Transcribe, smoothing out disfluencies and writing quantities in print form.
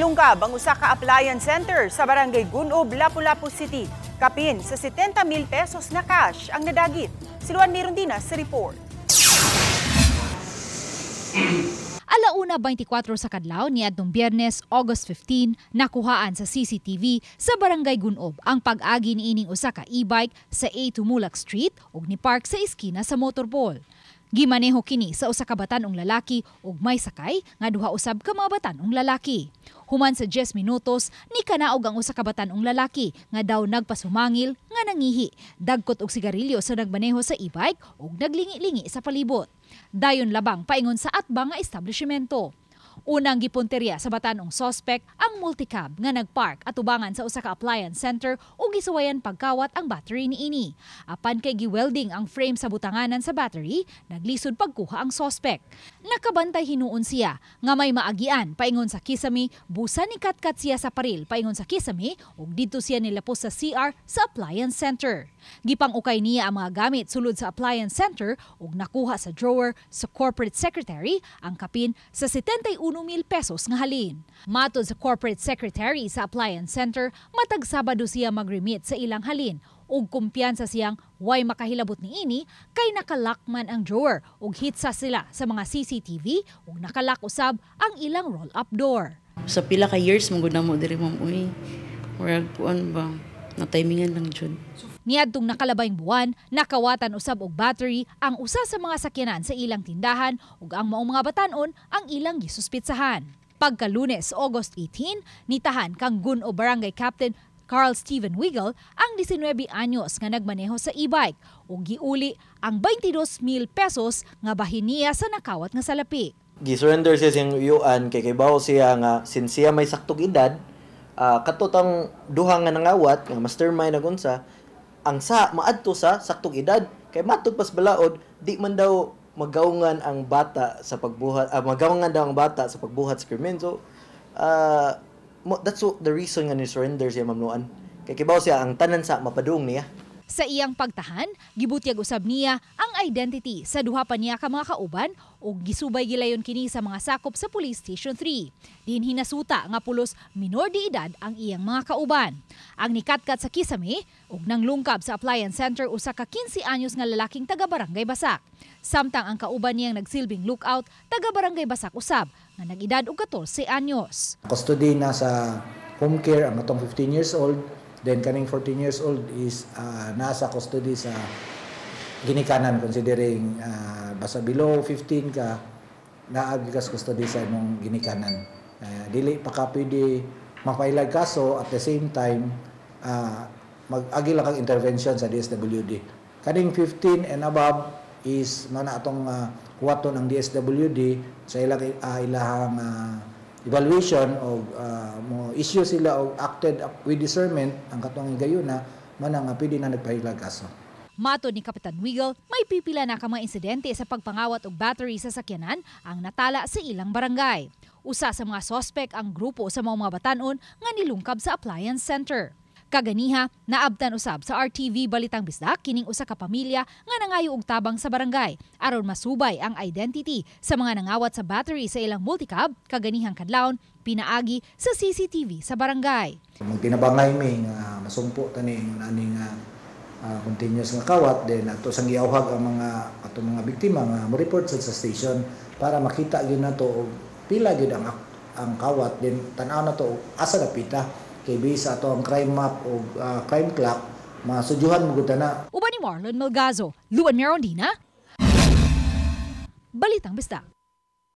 Gilungkab ang usa ka appliance center sa Barangay Gun-ob, Lapu-Lapu City. Kapin sa 70 mil pesos na cash ang nadagit. Si Luan Mirondina sa report. Alauna 24 sa kadlaw niadtong Biyernes, August 15, nakuhaan sa CCTV sa Barangay Gun-ob ang pag-agi niining usa ka e-bike sa A. Tumulak Street ug ni park sa iskina sa motorball. Gimaneho kini sa usa ka batan-ong lalaki ug may sakay nga duha usab ka mga batan-ong lalaki. Human sa 10 minutos, nikanaog ang usa ka batan-ong lalaki nga daw nagpasumangil nga nangihi. Dagkot og sigarilyo sa nagmaneho sa e-bike ug naglingi-lingi sa palibot. Dayon labang paingon sa atbang nga establishmento. Unang gipunteriya sa batan-ong sospek ang multicab nga nagpark atubangan sa usa ka appliance center ug gisuwayan pagkawat ang battery niini. Apan kay giwelding ang frame sa butanganan sa battery, naglisod pagkuha ang sospek. Nakabantay hinuon siya nga may maagian paingon sa kisame, busa ni katkat siya sa paril paingon sa kisame ug didto siya nilapos sa CR sa appliance center. Gipang-ukay niya ang mga gamit sulod sa appliance center ug nakuha sa drawer sa corporate secretary ang kapin sa 71 mil pesos nga halin. Matod sa corporate secretary sa appliance center, matag Sabado siya magremit sa ilang halin ug kumpiyansa siyang way makahilabot niini kay nakalock man ang drawer ug hitsa sila sa mga CCTV ug nakalock usab ang ilang roll-up door. Sa pila ka years mo gud namo diri, ma'am, uy. Murag kuan ba, na timingan lang jud. Niadtong nakalabayng buwan, nakawatan usab og battery ang usa sa mga sakyanan sa ilang tindahan ug ang maong mga batan-on ang ilang gisuspitsahan. Pagka Lunes, August 18, nitahan kang Gun-ob Barangay Captain Carl Steven Wiggle ang 19 anyos nga nagmaneho sa e-bike ug giuli ang 22 mil pesos nga bahin niya sa nakawat nga salapi. Gi-surrender siya siyang uyuan kay kibaw siya nga since siya may saktog edad, katutang duha nga nangawat nga mastermind ag unsa ang sa maadto sa saktog edad kay matud pas balaod di man daw magaungan ang bata sa pagbuhat, magaungan daw ang bata sa pagbuhat sa krimen. So that's the reason nga ni surrender siya, Ma'am Luan, kay kibaw siya ang tanan sa mapadung niya. Sa iyang pagtahan, gibutyag usab niya ang identity sa duha pa niya ka mga kauban ug gisubay gilayon kini sa mga sakop sa Police Station 3. Din hinasuta nga pulos minor de edad ang iyang mga kauban. Ang nikatkat sa kisame ug nanglungkab sa appliance center usa ka 15 anyos nga lalaking taga Barangay Basak. Samtang ang kauban niyang nagsilbing lookout taga Barangay Basak usab nga nag-edad og 14 anyos. Custody na sa home care ang atong 15 years old, then kaning 14 years old is nasa custody sa ginikanan, considering basta below 15 ka, naagi ka sa custody sa imong ginikanan. Dili pa ka pwede mapailag kaso, at the same time mag-agi lang kag intervention sa DSWD. Kaning 15 and above is mana atong huwaton ang DSWD sa ilang ilahang evaluation o mo issue sila og acted with discernment ang katong higayuna man nga pwede na nagpahilag kaso. Matod ni Kapitan Wiggle, may pipila na ka mga insidente sa pagpangawat og battery sa sakyanan ang natala sa ilang barangay. Usa sa mga sospek ang grupo sa mga batan-on nga nilungkab sa appliance center. Kaganiha, naabtan usab sa RTV Balitang Bisdak kining usa ka pamilya nga nangayo og tabang sa barangay aron masubay ang identity sa mga nangawat sa battery sa ilang multicab kaganihang kadlawon pinaagi sa CCTV sa barangay. Magtinabangay mi nga masumpo tani ani nga continuous nga kawat, then ato sang giawhag ang mga atong mga biktima nga mo report sa station para makita gyud nato og pila gyud ang kawat, then tan-aw nato asa dapita kay base sa ato ang crime map o crime clock, masudyuhan mo gud na. Uban ni Marlon Melgazo, Luan Merondina, Balitang Bisdak.